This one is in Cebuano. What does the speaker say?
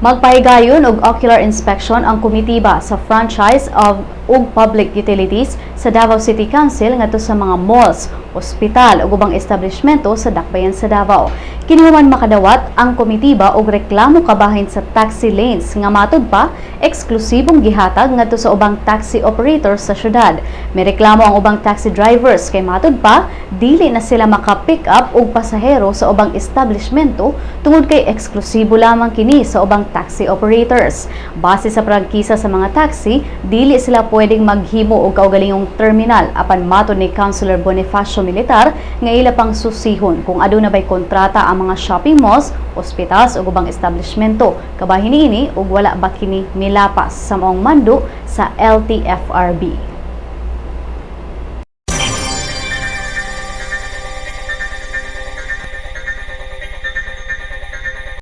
Magpahigayon og ocular inspection ang komitiba sa franchise of ug public utilities sa Davao City Council ngadto sa mga malls, ospital ug ubang establishmento sa dakbayan sa Davao. Kini human makadawat ang komitiba og reklamo kabahin sa taxi lanes nga matud pa eksklusibong gihatag ngadto sa ubang taxi operators sa syudad. May reklamo ang ubang taxi drivers kay matud pa dili na sila maka-pick up og pasahero sa ubang establishmento tungod kay eksklusibo lamang kini sa ubang taxi operators. Base sa prangkisa sa mga taxi, dili sila pwedeng maghimo og kaugalingong terminal, apan matod ni Councilor Bonifacio Militar nga ila pang susihon kung aduna bay kontrata ang mga shopping malls, ospitals ug ubang establishmento kabahin niini ug wala ba kini milapas sa maong mando sa LTFRB.